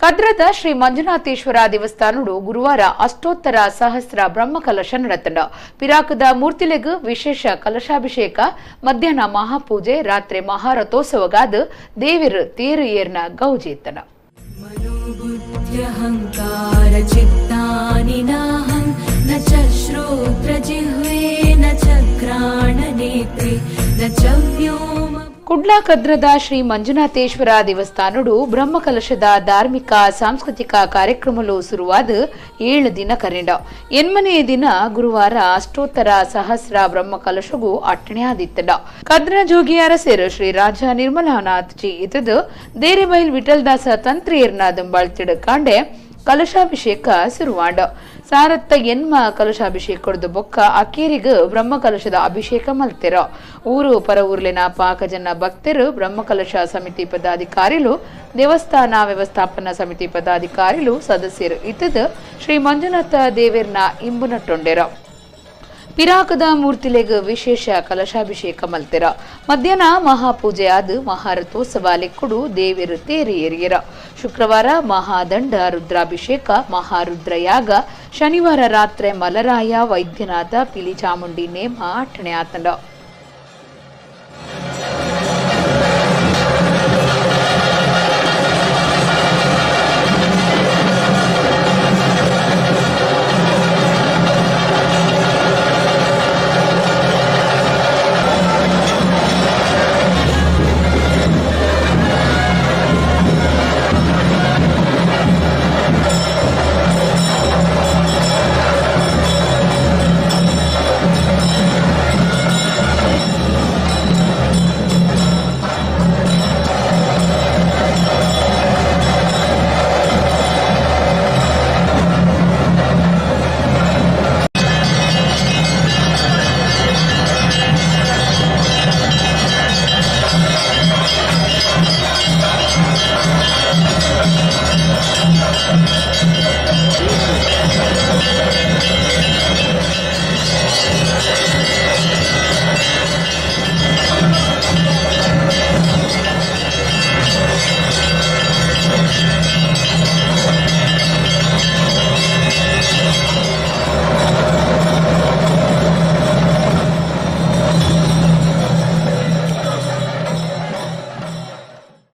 ಕದ್ರದ ಶ್ರೀ ಮಂಜುನಾಥೇಶ್ವರ ದೇವಸ್ಥಾನಡು ಗುರುವಾರ ಅಷ್ಟೋತ್ತರ ಸಹಸ್ರ ಬ್ರಹ್ಮಕಲಶ ನಡತಂಡ. ಪಿರಾಕದ ಮೂರ್ತಿಲೆಗ್ ವಿಶೇಷ ಕಲಶಾಭಿಷೇಕ, ಮಧ್ಯಾಹ್ನ ಮಹಾಪೂಜೆ, ರಾತ್ರಿ ಮಹಾರಥೋತ್ಸವಗಾದ್ ದೇವಿರು ತೇರು ಏರ್ನ ಗೌಜಿ ಇತ್ತಂಡ. मनोबुद्ध्यहङ्कार चित्तानि नाहं, न च श्रोत्रजिह्वे, न च घ्राणनेत्रे, न च व्योम ಕುಡ್ಲಾ ಕದ್ರದ ಶ್ರೀ ಮಂಜುನಾಥೇಶ್ವರ ದೇವಸ್ಥಾನಡು ಬ್ರಹ್ಮಕಲಶದ ಧಾರ್ಮಿಕ ಸಾಂಸ್ಕೃತಿಕ ಕಾರ್ಯಕ್ರಮಲು ಶುರುವಾದ 7 ದಿನ ಕರೆಂಡ. ಎನ್ಮನೆಯ ದಿನ ಗುರುವಾರ ಅಷ್ಟೋತ್ತರ ಸಹಸ್ರ ಬ್ರಹ್ಮಕಲಶಗೂ ಅಟ್ಟಣೆ ಆದಿತ್ತಂಡ. ಕದ್ರ ಜೋಗಿ ಅರಸೇರು ಶ್ರೀ ರಾಜ ನಿರ್ಮಲಾನಾಥ್ ಜಿ ಇತದು ದೇರೆಬೈಲ್ ವಿಠಲ್ದಾಸ ತಂತ್ರಿಯರ್ನ ದುಂಬಾಳ್ತಿಡು ಕಾಂಡೆ ಕಲಶಾಭಿಷೇಕ ಶುರುವಾಂಡ. ಸಾರತ್ತ ಎನ್ಮ ಕಲಶಾಭಿಷೇಕ ಬೊಕ್ಕ ಅಕೇರಿಗ್ ಬ್ರಹ್ಮಕಲಶದ ಅಭಿಷೇಕ ಮಲ್ತೆರ. ಊರು ಪರ ಊರ್ಲಿನ ಪಾಕಜನ ಭಕ್ತರು, ಬ್ರಹ್ಮಕಲಶ ಸಮಿತಿ ಪದಾಧಿಕಾರಿಲು, ದೇವಸ್ಥಾನ ವ್ಯವಸ್ಥಾಪನಾ ಸಮಿತಿ ಪದಾಧಿಕಾರಿಲು, ಸದಸ್ಯರು ಇತ್ತದ ಶ್ರೀ ಮಂಜುನಾಥ ದೇವೆರ್ನ ಇಂಬುನಟ್ಟೊಂಡೆರ. ಪಿರಾಕದ ಮೂರ್ತಿಲೆಗ್ ವಿಶೇಷ ಕಲಶಾಭಿಷೇಕ ಮಲ್ತೆರ. ಮಧ್ಯಾಹ್ನ ಮಹಾಪೂಜೆ ಆದ್ ಮಹಾರಥೋತ್ಸವ ಲೆಕ್ಕುಡು ದೇವೆರು ತೇರಿ ಏರಿಯರ. ಶುಕ್ರವಾರ ಮಹಾದಂಡ ರುದ್ರಾಭಿಷೇಕ, ಮಹಾರುದ್ರಯಾಗ, ಶನಿವಾರ ರಾತ್ರಿ ಮಲರಾಯ ವೈದ್ಯನಾಥ ಪಿಲಿಚಾಮುಂಡಿ ನೇಮ ಅಟ್ಟಣೆ ಆತಂಡ.